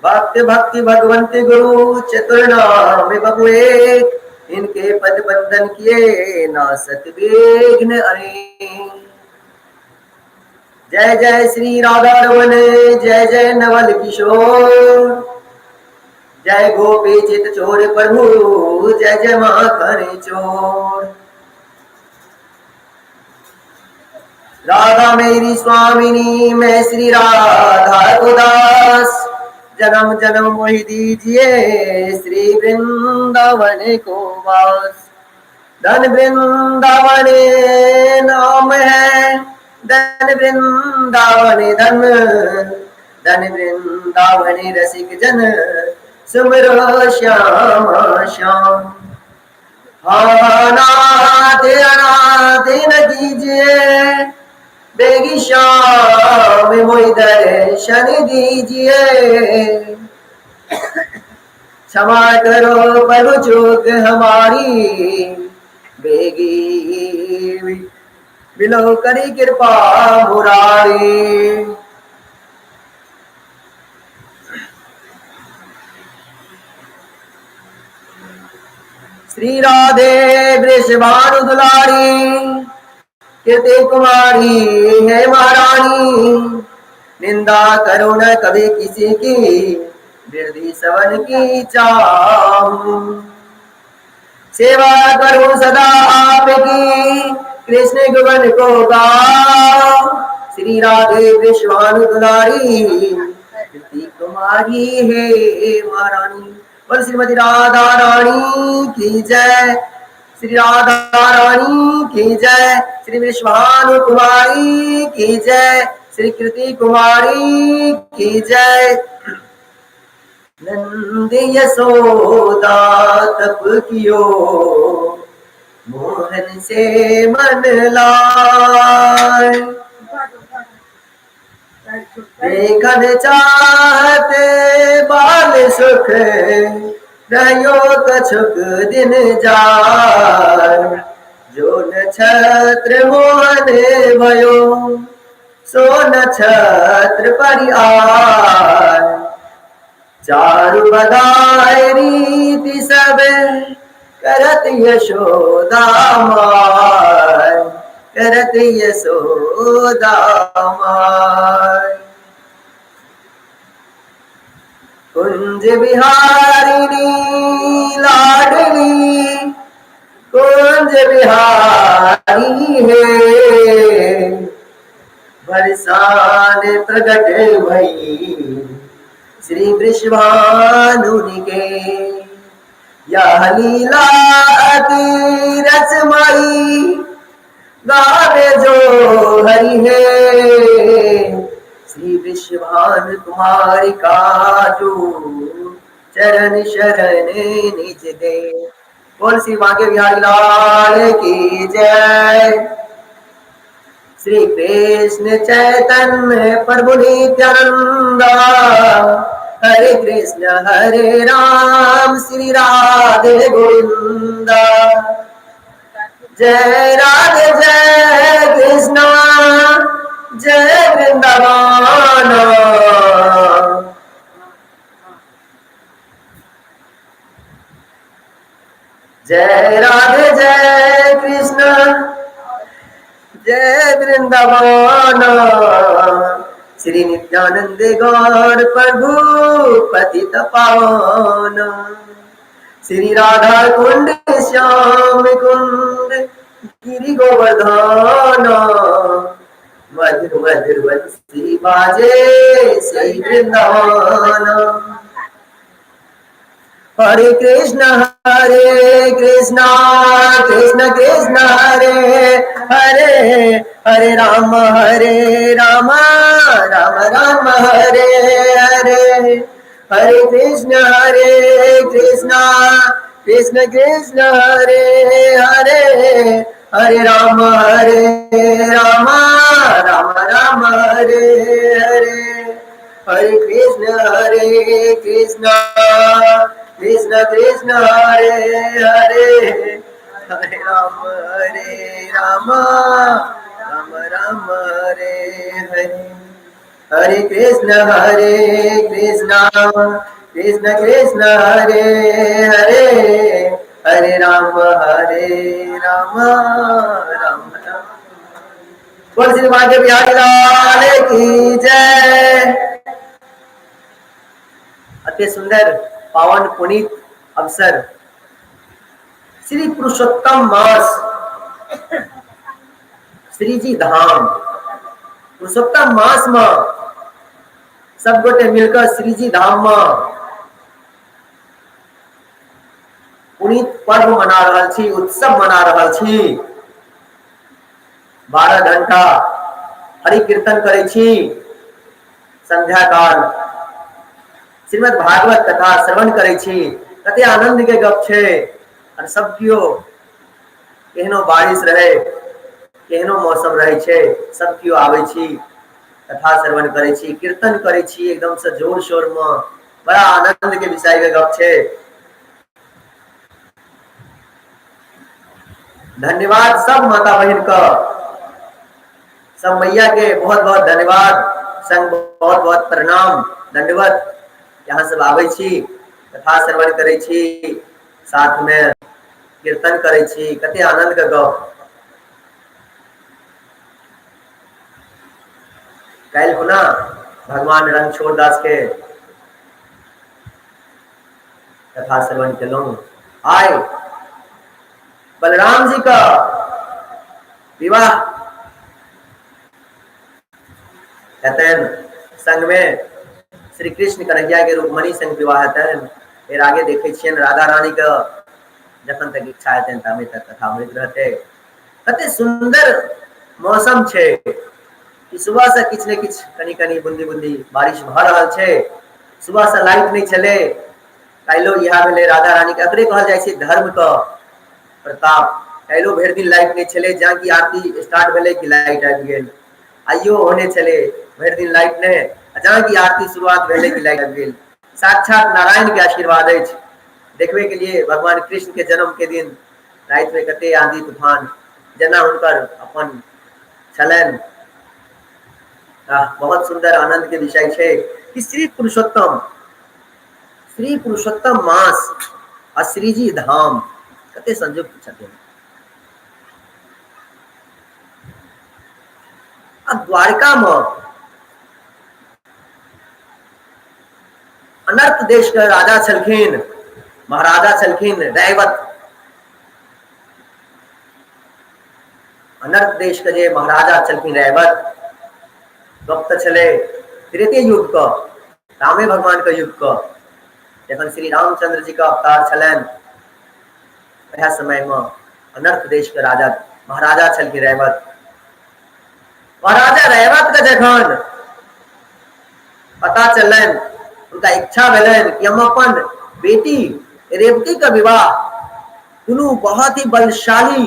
भक्त भक्ति भगवंत गुरु चतुर नाम बबु एक, इनके पद बंधन किए नासत विघ्न अनेक। जय जय श्री राधा रमन, जय जय नवल किशोर, जय गोपी चित चोर प्रभु, जय जय माखन चोर। राधा मेरी स्वामिनी, मैं श्री राधा को दास, जन्म जन्म मोहि दीजिए श्री वृंदावन को वास। धन वृंदावन नाम है, धन वृंदावन धन, धन वृंदावन रसिक जन, सुमरो श्याम श्याम। हाँ नाथ अनाथ न कीजिए, बेगी श्याम मोहि दर्शन दीजिए। क्षमा करो प्रभु चूक हमारी, बेगी बिलो करी कृपा मुरारी। श्री राधे वृषभानु दुलारी, कीर्ति कुमारी है महारानी, निंदा करो न कभी किसी की, वृद्धि सवन की चाहूं। सेवा करो सदा आपकी, कृष्ण गुवन को गाओ। श्री राधे वृषभानु दुलारी, कीर्ति कुमारी है महारानी। बोल श्रीमती राधा रानी की जय, श्री राधा रानी की जय, श्री वृषभानु कुमारी की जय, श्री कृति कुमारी की जय। नंद यशोदा तप कियो, मोहन से मन लाए। देखन चाहते बाल सुख, रहो कछुक दिन जाय। जो नक्षत्र मोहन भयो, सो नक्षत्र परिआय। चारु बधाई रीति सब, करत यशोदा my, करत यशोदा my. Kunj Biharini लाडली, कुंज बिहारी है, बरसान प्रगट भई श्री वृषभानु के। यह लीला अति रसमयी, गावे जो हरि है, श्री वृषभानु कुमार का जो चरण शरण निज दे। बोल श्री बांके बिहारी लाल की जय। श्री कृष्ण चैतन्य प्रभु नित्यानंदा, हरे कृष्ण हरे राम, श्री राधे गोविंदा। जय राधे जय कृष्णा, जय वृंदावन। जय राधे जय कृष्ण, जय वृंदावन। श्री नित्यानंद गौर प्रभु पतित पावन, श्री राधा कुंड श्याम कुंड गिरि गोवर्धन। मधुर मधुर बंसी बाजे श्री वृंदावन। हरे कृष्ण हरे कृष्ण, कृष्ण कृष्ण हरे हरे, हरे राम हरे राम, राम राम हरे हरे। हरे कृष्ण हरे कृष्ण, कृष्ण कृष्ण हरे हरे, हरे राम हरे राम, राम राम हरे हरे। हरे कृष्ण हरे कृष्ण, कृष्ण कृष्ण हरे हरे, हरे राम हरे राम, राम राम हरे हरे। हरे कृष्ण हरे कृष्ण कृष्ण कृष्ण हरे हरे, हरे राम हरे राम राम राम। बोल श्री बांके बिहारी लाल की जय। अति सुंदर पावन पुनीत अवसर श्री पुरुषोत्तम मास श्रीजी धाम। पुरुषोत्तम मास में सब गोटे मिलकर श्रीजी धाम में पुनीत पर्व मना रहल छी, उत्सव मना रहल छी। 12 घंटा हरि कीर्तन करै छी। संध्या काल श्रीमद् भागवत कथा श्रवण करै छी। कते आनंद के गप छै। और सब केओ केहनो बारिश रहे, केहनो मौसम रहे छै, सब केओ आबै छी, कथा श्रवण करै छी, कीर्तन करै छी एकदम से जोर शोर में। बड़ा आनंद के विषय के गप छै। धन्यवाद सब माता बहन का, सब मैया के बहुत बहुत धन्यवाद, संग बहुत बहुत प्रणाम, दंडवत। यहाँ सब आबै छी, कथा श्रवण करै छी, साथ में कीर्तन करै छी। कते आनंद के गप। काल्हि खुना भगवान रणछोड़ दास के कथा श्रवण केलहुँ। आइ बलराम जी का विवाह हेतनि, संग में श्री कृष्ण कन्हैया के रुक्मणी संग विवाह हेतनि। फेर आगे देखे छियनि राधा रानी के जखन तक इच्छा हेतनि तामे तक कथा होइत रहतै। कते सुंदर मौसम छै कि सुबह से किछु ने किछु कनि कनि बूंदी बूंदी बारिश भऽ रहल छै। सुबह से लाइट नहि छलै, काल्हिो इएह भेलै। राधा रानी के एकरे कहल जाइ छै धर्म के प्रताप। काल्हिो भरि दिन लाइट नहि छलै, जहाँ कि आरती स्टार्ट भेलै कि लाइट आबि गेल। आइयो ओहने छलै, भरि दिन लाइट नहि, आ जहाँ कि आरती शुरुआत भेलै कि लाइट आबि गेल। साक्षात नारायण के आशीर्वाद अछि। देखबे के लिए भगवान कृष्ण के जन्म के दिन राति में कते आंधी तूफान जेना हुनकर अपन छलनि। बहुत सुंदर आनंद के विषय छै कि श्री पुरुषोत्तम मास आ श्रीजी धाम कते संयुक्त छथिन। आ द्वारका में अनर्थ देश के राजा छलखिन, महाराजा छलखिन रैवत। अनर्थ देश के जे महाराजा छलखिन रैवत, गप तऽ छलै त्रेते युग के, रामे भगवान के युग के, जखन श्री रामचंद्र जी के अवतार छलनि वएह समय में अनर्थ देश के राजा महाराजा छलखिन रैवत। महाराजा रैवत के जखन पता चलनि, हुनका इच्छा भेलनि कि हम अपन बेटी रेवती के विवाह दुनू बहुत ही बलशाली